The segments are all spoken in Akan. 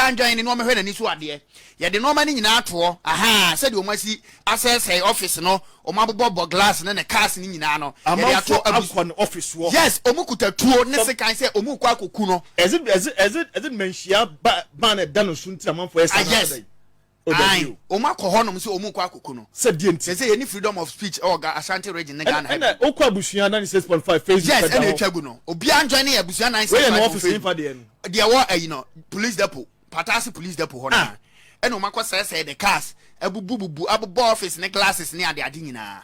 Obiara ndwan ne na ɔmɛhwɛ n'ani so adeɛ. Yɛde nneɛma no nyinaa toɔ ahaa sɛdeɛ wɔn asi asɛesɛe office no, wɔn abobɔbɔ glass ne ne cars no nyinaa no. Yɛde ato Amanfoɔ akɔ ne office hɔ. Yes, wɔn kuta tuo ne sekan sɛ wɔn rekɔ akɔku no. Is it is it is it is it manhyia ba ban a ɛda no so nti na amanfoɔ yɛ saa Ah, yes. anaasɛ dɛn? Oh, dabi Ae, o. wɔn akɔ hɔnom sɛ wɔn rekɔ akɔku no. Sɛ deɛ nti? Sɛ sɛ yɛni freedom of speech ɛwɔ Ga Ashanti region ne Ɛna Ghana ha ɛna bi. wokɔ abusua 96.5 Facebook Yes, ɛda ɛna hɔ. etwa gu no. Obiara njoin ne abusua Wei yɛ 965 ne on office Facebook. nifa deɛ no. Deɛ ɛwɔ ayi no, police depot, Patase police depot hɔ no Ah. a. Ɛna wɔn akɔ sɛɛsɛɛ the cars, abubububu, abobɔ office ne glasses ne ade ade nyinaa.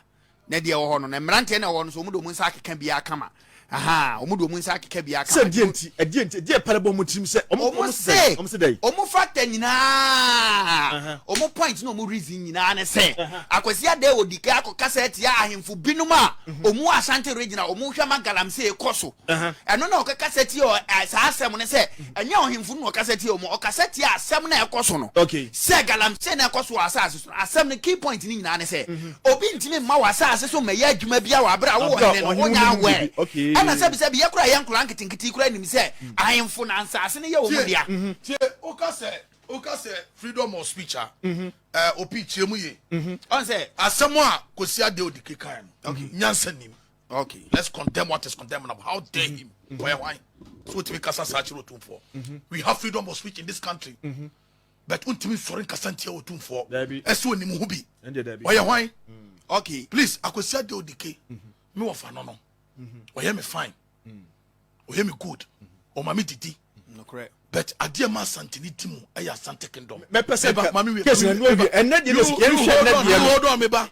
Na deɛ ɛwɔ hɔ no, na mmeranteɛ na ɛwɔ hɔ no so wɔn de wɔn nsa akeka biara kama. Aha, wɔn de wɔn nsa akeka biara Sɛ kama. deɛ nti ɛdeɛ nti ɛdeɛ pɛrɛ bɔ wɔn tirim sɛ wɔn Wɔn wɔn se se dɛn wɔn se dɛn. wɔn factor nyinaa, wɔn point na wɔn reason nyinaa ne sɛ Akwasi Addae odi kan akɔkasa atia ahemfo binom a wɔn wɔ Ashanti region a wɔn hwɛ ma galamsey kɔ so. Ɛno na ɔkakasa tia saa asɛm no sɛ ɛnyɛ ɔhemfo no na ɔkasa tia wɔn, ɔkasa tia asɛm na ɛkɔ so no. Sɛ galamsey na ɛkɔ so wɔ asase so no, asɛm no key point no nyinaa ne sɛ obi ntumi mma wɔ asase so mmɛyɛ adwuma bia wɔ abere a wowɔ Abere a hene no ɔhene wonya wonim aware. biribi. Okay. Ɛna sɛbisɛbi yɛ koraa yɛ nkwadaa nketenkete koraa nim sɛ ahemfo na nsase no yɛ wɔn Tie, dea. tie, woka sɛ, woka sɛ freedom of speech a, eh, opi kyerɛ mu ye. Ɔn sɛ Asɛm a Kwesi Addae Odike kae no, nyansa nim. Okay. Let's condemn what is condemnable. How dare him? Ɔyɛ hwan? So wotumi kasa saa kyerɛ Otumfoɔ. We have freedom of speech in this country. But wontumi nsɔre nkasa ntia Otumfoɔ. Dabi. Ɛsɛ onim ho bi. Ɛndeɛ dabi. Ɔyɛ hwan? Okay. Please, Akwasi Addae Odike, me wɔfa no. Ɔyɛ me fine. Ɔyɛ me good. Ɔma me didi. Nokorɛ. But adeɛ ma Asante ni ti mu ɛyɛ Asante Kingdom. Mɛpɛ sɛ Meba, nka mami wie, case na mami ɛnu wie, awie. Ɛnɛ deɛ You- deɛ yɛnhwɛ you ɛnɛ hold on, deɛ you no. hold on, meba.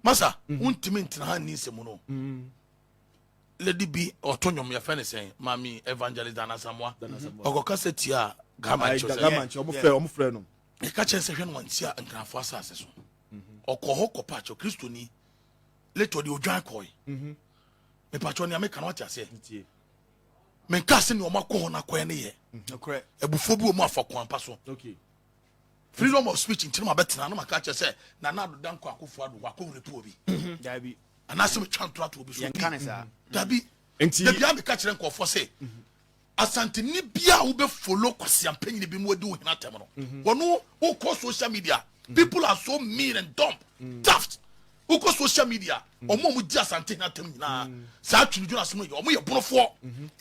Masa, wontumi ntena ha nni nsɛm no. Lady bi ɔto nnwom, yɛfɛ ne sɛn, Mami Evangelist Dana Samoa. Ɔkɔka sɛ tia a Gama Ayi, nkyɛw sɛ Gama nkyɛn ɔmo frɛ no. Ɛka kyerɛ sɛ hwɛ no wantia Nkrafoɔ asase so. Ɔkɔ hɔ kɔpa akyɛw Kristoni. Later ɔde odwan kɔe. Mepakyɛw, nea meka no wate aseɛ. Ntie. Menka sɛ nea ɔma kɔ hɔ no akɔɛ ne yɛ. Nokorɛ. Abufuo bi wɔ mu afa kwan pa so. Freedom of speech nti no ma bɛtena no maka kyerɛ sɛ Nana Addo Dankwa Akufo Addo wakɔ rape obi. Dabi. Anaasɛ metwa ntora to obi so. Yɛnka ne saa. Dabi. Nti Da bia meka kyerɛ nkɔɔfoɔ sɛ Asanteni bia a wobɛfollow kwasiampanyini bi mu adi wo hena atɛm no, wɔno wokɔ social media, people are so mean and dumb, daft. Wokɔ social media, ɔmo a ɔmo di Asante hena atɛm nyinaa saa twene asɛm yɛ, ɔmo yɛ Bonofoɔ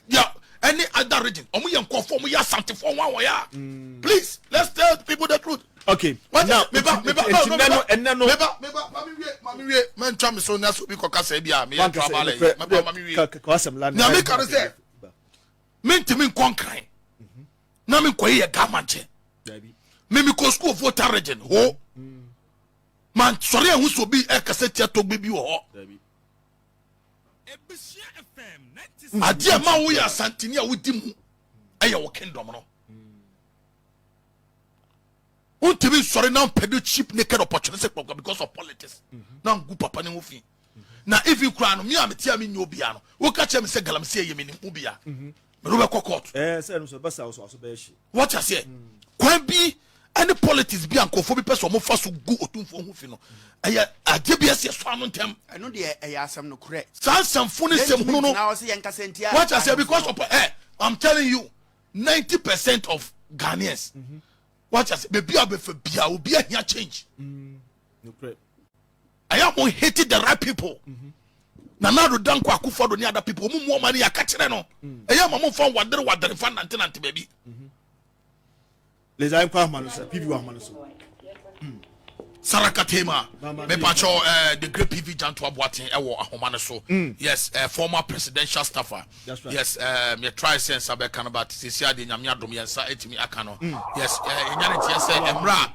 yɛ any other region, ɔmo yɛ nkɔɔfoɔ, ɔmo yɛ Asantefoɔ wɔn a wɔyɛ a, please, let's tell people the truth. What? Now meba, meba, nti no, no, nɛ no meba. Ɛnɛ no Meba, meba, mami wie, mami wie, mɛntwa me so na so bi kɔka sɛ bi a meyɛ wankasa trabal ɛnokorɛ yi, meba, mami wie. Ka ka asɛm la. Nea meka no sɛ mentumi nkɔ Nkran na menkɔyɛ yɛ Gama nkyɛn. Dabi. Me mekɔ school of Volta Region ho, mansɔre ahu sɛ obi ɛkasa tia Togbe bi wɔ hɔ. Dabi. Adeɛ ma woyɛ Asanteni a wodi mu ɛyɛ wo kingdom no. Wontumi nsɔre na mpɛ de cheap naked opportunistic papa because of politics na ngu papa ne ho fi. Na even koraa no, me a mete a menyɛ obia no, woka kyerɛ me sɛ galamsey yɛ menim ho bia, mede wobɛkɔ court. Ɛɛ, sɛ ɛno so ɛbɛsa wo so aso bɛyɛ hye. Wɔte aseɛ? Kwan bi ɛne politics bi a nkurɔfoɔ bi pɛ sɛ ɔmofa so gu Otumfoɔ ho fi no, ɛyɛ adeɛ bi ɛsɛ so ano ntɛm. Ɛno deɛ ɛyɛ asɛm nokorɛ. Saa nsɛmfo ne nsɛm hunu no. Na ɔsɛ yɛnkasa ntia wɔte aseɛ? Because of I'm telling you, 90% of Ghanaians, wɔte aseɛ, beebi a bɛfɛ bia obi ahia change. Nokorɛ. Ɛyɛ mo hate the right people. Nana Addo Dankwa Akufo Addo ne other people, ɔmo mu ɔmo ani aka kyerɛ no, ɛyɛ ma mo nfa wadere wadere nfa nante nante baabi. Leza nkɔ ahoma no so, PV wɔ ahoma no so. Sarakatema. Mama. Mepakyɛw, the great PV Janto Aboaten ɛwɔ ahoma no so. Yes, former presidential staffer. That's right. Yes, yɛ try sɛ nsa bɛka no, but sisi adeɛ Nyame adom yɛn nsa etumi aka no. Yes, yɛnya ne teɛ sɛ mmerɛ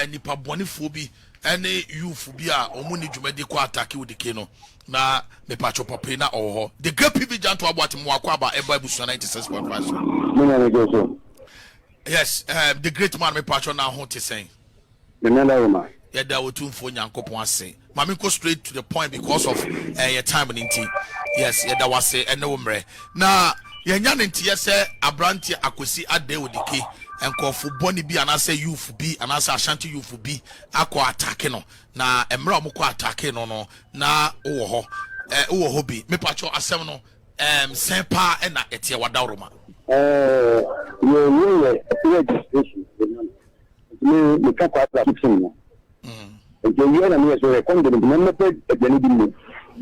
a nipa bɔnefoɔ bi ɛne youth bi a wɔn ni dwumadi kɔ attack Odike no na mepakyɛw papa yi na ɔwɔ hɔ. The great PV Janto Aboaten mu akɔ aba ɛba Abusua 96.5 so. Me na megye so. Yes, the great man, mepakyɛw, na ho te sɛn? Me na ma. Yɛda Otumfoɔ Nyankopɔn ase. Ma menkɔ straight to the point because of yɛ time no nti. Yes, yɛda wase ɛne wo mmerɛ na yɛnya ne nteɛ sɛ aberanteɛ Akwasi Addae Odike, nkɔɔfo bɔne bi anaasɛ youth bi anaasɛ Ashanti youth bi akɔ attack no, na mmerɛ a wɔkɔ attack no na wowɔ hɔ, wowɔ hɔ bi. Mepakyɛw, asɛm no sɛn paa ɛna ɛteɛ, wadaworoma? Ɛɛ yɛ yɛ yɛ registration nti me meka kɔ abira kitchen no nti ewia na meyɛ so yɛ kɔm de me nti mɛmɛpɛ aduane bi mu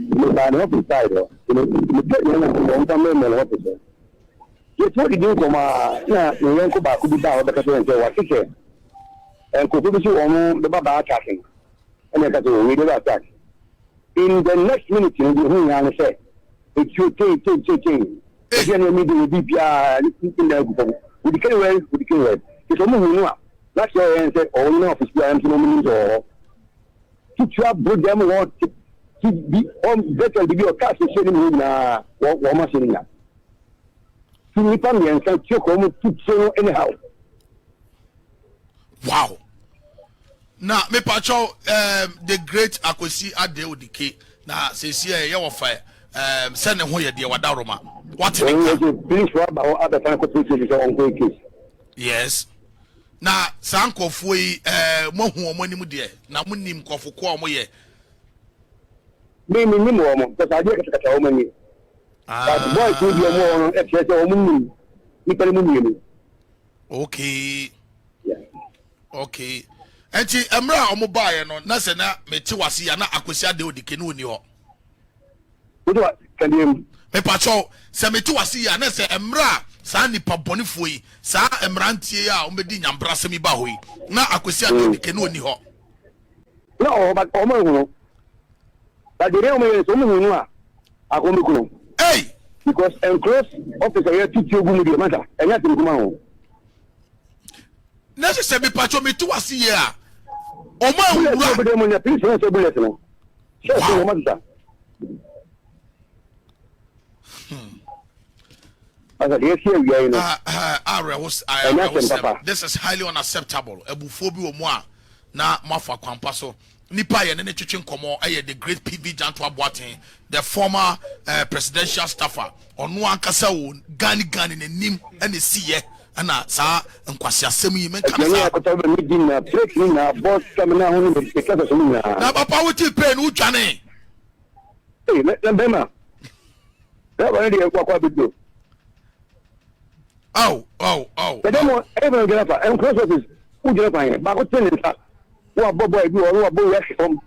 mebaa ne office side hɔ nti mepɛ aduane na sɛ ɔmfa mɛmɛ ne office hɔ yɛtɔ didi nkɔmɔ a na ne yɔnko baako bi baa hɔ bɛka kyerɛ sɛ wate sɛ nkurɔfoɔ bi so wɔn bɛba baa attack no ɛna ɛka sɛ wɔn bɛba attack. In the next minute no, deɛ ɛhu nyinaa ne sɛ etuo tei tei tei tei. Ebi a na ɛmi de obi biara ne ti na agu fam. Wodi kɛn wɛn, wodi kɛn wɛn. Te sɛ ɔmo hu no a, na kyerɛ yɛn sɛ ɔwɔ nyina ɔfisi biara nso na ɔmo nim sɛ ɔwɔ hɔ. Tutu aburo dɛm wɔ te ti bi ɔm virtual bibi ɔka asese ne mu nyinaa wɔ wɔn ase ne nyinaa. Ti nipa mmiɛnsa tuo kɔ ɔmo tutuo no anyhow. Wow. Na mepakyɛw um, the great Akwesi Ade Odike na seesie ɛyɛ wɔfa um, sɛ ne ho yɛ deɛ wadaroma wate ne nka. Police fo aba hɔ abɛfa no kɔ police station sɛ ɔnkɔ case. Yes. Na saa nkurɔfoɔ yi eh, moahu wɔn anim deɛ na monim nkurɔfo ko a wɔyɛ. Me me nim wɔn because adeɛ katakata wɔn ani. Ah. But boys no bi wɔn wɔ hɔ no ɛkyerɛ sɛ wɔn nim nipa no mu mmienu. Okay. Okay. Nti mmerɛ a wɔn baeɛ no na sɛ na mete wase ya na Akwasi Ade Odike no ɔni hɔ. Mepakyɛw sɛ mete wase yi a na sɛ mmerɛ a saa nipa bɔnefoɔ yi saa mmeranteɛ yi a wɔbɛdi nyambrasɛm yi ba hɔ yi na Akwasi Ade Odike no ɔni hɔ. Na ɔwɔ ba wɔn ahu no. But deɛ wɔn yɛ sɛ wɔn hu no a akɔn bɛku no. Hey! Because enclosed office a yɛtutu gu mu deɛ masa ɛnyɛ asɛm kuma ho. Na sɛ sɛ mepatwɔ mete wase yie a ɔmo awura. Bullet no mu na police no sɛ bullet no. Sɛ sɛ wɔn asesa. Asa deɛ ɛsi awia yi no. Awerɛho awerɛhosɛm this is highly unacceptable abufuo bi wɔ mu a na moafa kwampa so. Nipa a yɛne no twetwe nkɔmmɔ yɛ the great PV Jantoa Boateng, the former uh, presidential staffer. Ɔno ankasa o, Gani Gani n'anim na esiyɛ ɛna saa nkwaseasɛm yi menka no saa. Na papa wo ti pay no wodwane. Ee, na bɛma. Bɛma no deɛ wakɔ abɛduro. Aw, aw, aw. Ɛdɛ mo, ɛyɛ bɛn gyina fa, ɛnkuro office, wogyina kwan yɛ, baako te ne nsa. Na wabɔ bɔɔl bi wɔ hɔ na wabɔ wura hwe fam.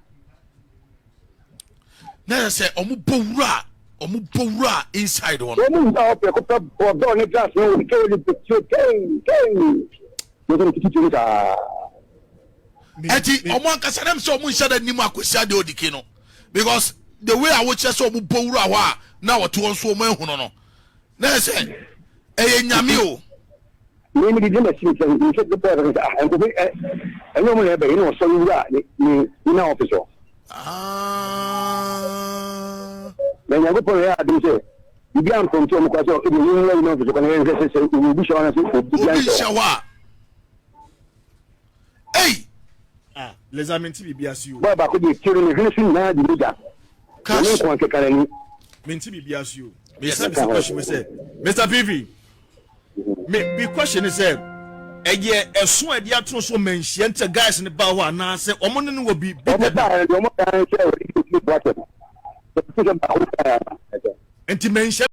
Na yɛ sɛ ɔmo bɔ wura ɔmo bɔ wura inside hɔ no. Wɔn wura hɔ prɛko pɛ bɔ dɔɔ ne glass no wɔn kɛwɛ ne bɛtuo kɛn kɛn. Wɔn sɛ tutu tuo saa. Ɛti ɔmo ankasa nam sɛ ɔmo nhyɛ da nim akwasi adeɛ odike no because the way a wokyerɛ sɛ ɔmo bɔ wura hɔ a na ɔte wɔn so ɔmo ehunu no na yɛ sɛ ɛyɛ nyame o. Me me didi ma si sɛ nse de bɔɔl sɛ ah nkɔfo ɛ ɛnyɛ ɔmo na ɛbɛ yi na ɔsɔre wura ne ne ne na ɔfis hɔ. Na Nyankopɔn yɛ adom sɛ biribi ampɔnte ɔmo kora sɛ ebi ɔmo nwura yi na ɔfis hɔ na yɛnhwɛ sɛ sɛ obi hyɛ hɔ anaasɛ obi nhyɛ hɔ a. Ei! Ah, Leza mente biribi ase o. Bɔɔl baako deɛ tiri ne hwene so nyinaa de mogya. Cash. Nyame nko ankeka n'ani. Mente biribi ase o. Mesa bisa question mi sɛ, Mr. PV, me me question ne sɛ, ɛyɛ ɛso a ɛde ato so manhyia nti guys ne ba hɔ anaasɛ wɔn ne no wɔ bi bi dada. Wɔn ba yɛn deɛ wɔn kan sɛ wɔde bi otu bu atɛm. Sɛ baako kan Nti manhyia.